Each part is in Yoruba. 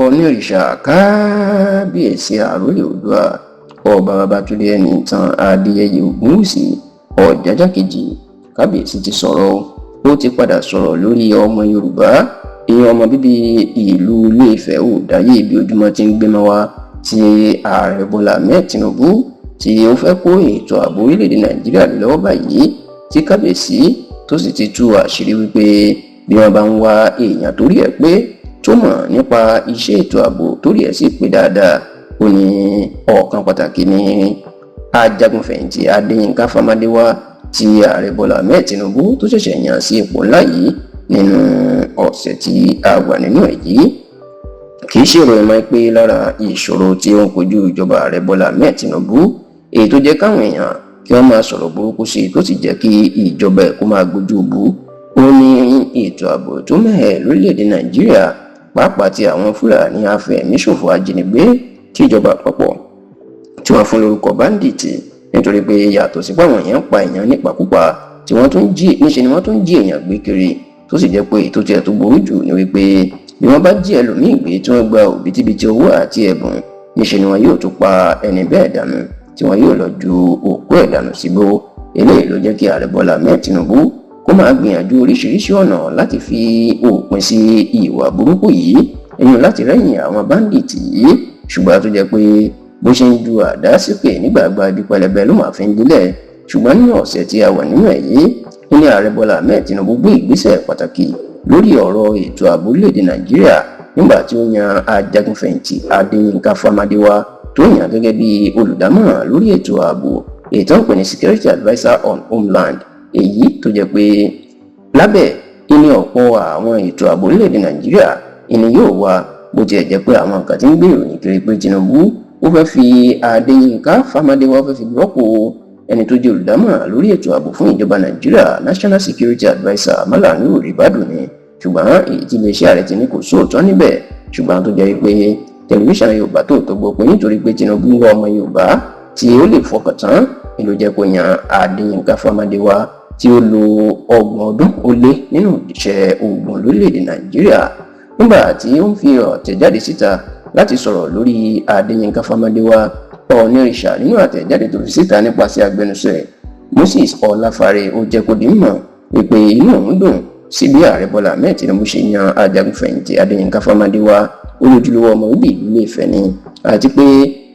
Ọọ̀nìrìṣà, kábíyèsí, àròlé Oòduà, Ọba Babátúndé Ẹnìtàn Adéyẹyè Ògúnwùsì Ọ̀jájá kejì, kábíyèsí ti sọ̀rọ̀. Ó ti padà sọ̀rọ̀ lórí ọmọ Yorùbá, ìyẹn ọmọ bíbí ìlú Ilé-Ifẹ̀ ò dáyé ibi ojúmọ́ tí ń gbé mọ́ wa, tí Ààrẹ Bọ́lá Ahmed Tinubu tí ó fẹ́ kó ètò ààbò orílẹ̀-èdè Nàìjíríà lọ́wọ́ báyìí, tí kábíyèsí tó sì ti tú àṣírí wípé bí wọ́n bá ń wá èèyàn torí ẹ̀ pé tó mọ̀ nípa iṣẹ́ ètò ààbò, torí ẹ̀ sì pé dáadáa, ó ní ọ̀kan pàtàkì ní ajagunfẹ̀yìntì Adéyínká Fámádéwá tí Ààrẹ Bọ́lá Ahmed Tinubu tó ṣẹ̀ṣẹ̀ yàn sí ipò ńlá yìí nínú ọ̀sẹ̀ tí a wà nínú ẹ̀ yìí. Kì í ṣe ìròyìn máa ń pé lára ìṣòro tí ó ń kojú ìjọba Ààrẹ Bọ́lá Ahmed Tinubu, èyí tó jẹ́ káwọn èèyàn kí wọ́n máa sọ̀rọ̀ burúkú sí i, tó sì jẹ́ kí ìjọba ẹ̀ kó máa gbójú bú, ó ní ètò ààbò tó mẹ́hẹ̀ lórílẹ̀‐èdè Nàìjíríà, pàápàá ti àwọn Fúlàní afẹ̀míṣòfò ajínigbé tí ìjọba àpapọ̀ tí wọ́n fún lórúkọ bandit, nítorí pé yàtọ̀ sí pé àwọn èèyàn ń pa èèyàn nípakúpa tí wọ́n tún jí, níṣe ni wọ́n tún jí èèyàn gbé kiri, tó sì jẹ́ pé ètò tiẹ̀ tó burú jù ni wípé bí wọ́n bá jí ẹlòmíì gbé tí wọ́n gba òbítíbitì owó àti ẹ̀bùn, níṣe ni wọn yóò tún pa ẹni bẹ́ẹ̀ dànù, tí wọn yóò lọ ju òkú ẹ̀ dànù sígbó. Eléyìí ló jẹ́ kí Ààrẹ Bọ́lá Ahmed Tinubu kó máa gbìyànjú oríṣiríṣi ọ̀nà láti fi òpin sí ìwà burúkú yìí, èèyàn láti rẹ́yìn àwọn bandit yìí. Ṣùgbọ́n tó jẹ́ pé bó ṣe ń ju àdá sípè nígbàgbà ibi pẹlẹbẹ ló máa fi ń lélẹ̀. Ṣùgbọ́n nínú ọ̀sẹ̀ tí a wà nínú ẹ̀ yìí ní Ààrẹ Bọ́lá Ahmed Tinubu gbé ìgbésẹ̀ pàtàkì lórí ọ̀rọ̀ ètò ààbò orílẹ̀-èdè Nàìjíríà nígbà tí ó yan ajagunfẹ̀yìntì Adéyínká Fámádéwá, tó yàn gẹ́gẹ́ bí olùdámọ̀ràn lórí ètò ààbò, èyí tó ń pè ní Security Adviser on Homeland, èyí tó jẹ́ pé lábẹ́ ìní ọ̀pọ̀ àwọn ètò ààbò orílẹ̀-èdè Nàìjíríà ìní yóò wà. Bó tiẹ̀ jẹ́ pé àwọn kan ti ń gbé ìròyìn kiri pé Tinubu ó fẹ́ fi Adéyínká Fámádéwá, fẹ́ fi rọ́pò ẹni tó jẹ́ olùdámọ̀ràn lórí ètò ààbò fún ìjọba Nàìjíríà, National Security Adviser Mallam Nuhu Ribadu ni, ṣùgbọ́n èyí tí iléeṣẹ́ ààrẹ ti ní kò sóòótọ́ níbẹ̀. Ṣùgbọ́n tó jẹ́ pé Tẹlifíṣàn Yorùbá tó tó gbọ́ pé nítorí pé Tinubu ń wá ọmọ Yorùbá tí ó lè fọkàn tán ni ló jẹ́ kó yan Adéyínká Fámádéwá, tí ó lo 30 ọdún ó lé nínú iṣẹ́ ogun lórílẹ̀‐èdè Nàìjíríà. Nígbà tí ó ń fi àtẹ̀jáde síta láti sọ̀rọ̀ lórí Adéyínká Fámádéwá, Ọọ̀nìrìṣà, nínú àtẹ̀jáde tó fi síta nípasẹ̀ agbẹnusọ ẹ̀ Moses Ọláfárè, ó jẹ́ kó di mímọ̀ wípé inú òun dùn sí bí Ààrẹ Bọ́lá Ahmed Tinubu ṣe yan ajagunfẹ̀yìntì Adéyínká Fámádéwá. Olójúlówó ọmọ bíbí ìlú Ilé-Ifẹ̀ ni, àti pé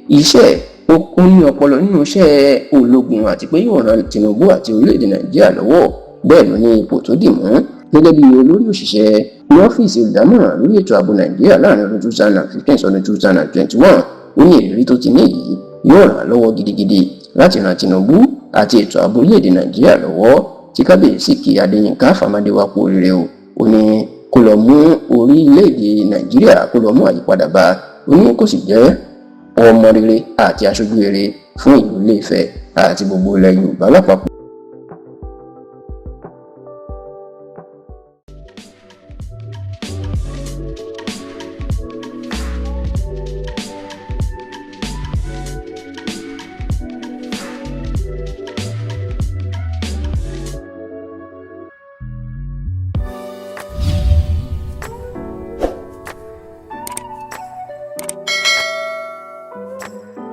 iṣẹ́ ó kún ní ọpọlọ nínú iṣẹ́ ológun, àti pé yóò ran Tinubu àti orílẹ̀-èdè Nàìjíríà lọ́wọ́. Bẹ́ẹ̀ ló ní ipò tó dì mú gẹ́gẹ́ bí olórí òṣìṣẹ́ ní ọ́fíìsì olùdámọ̀ràn lórí ètò ààbò Nàìjíríà láàrin ọdún 2015 sọdún 2021. Ó ní ìrírí tó ti ní yìí yóò ràn án lọ́wọ́ gidigidi láti ran Tinubu àti ètò ààbò orílẹ̀-èdè Nàìjíríà lọ́wọ́. Tí kábíyèsí kí Adéyínká Fámádéwá kú oríire o, ó ní kó lọ mú orílẹ̀-èdè Nàìjíríà, kó lọ mú àyípadà bá, ó ní kó sì jẹ́ ọmọ rere àti aṣojú rere fún ìlú Ilé-Ifẹ̀ àti gbogbo ilẹ̀ Yorùbá lápapọ̀.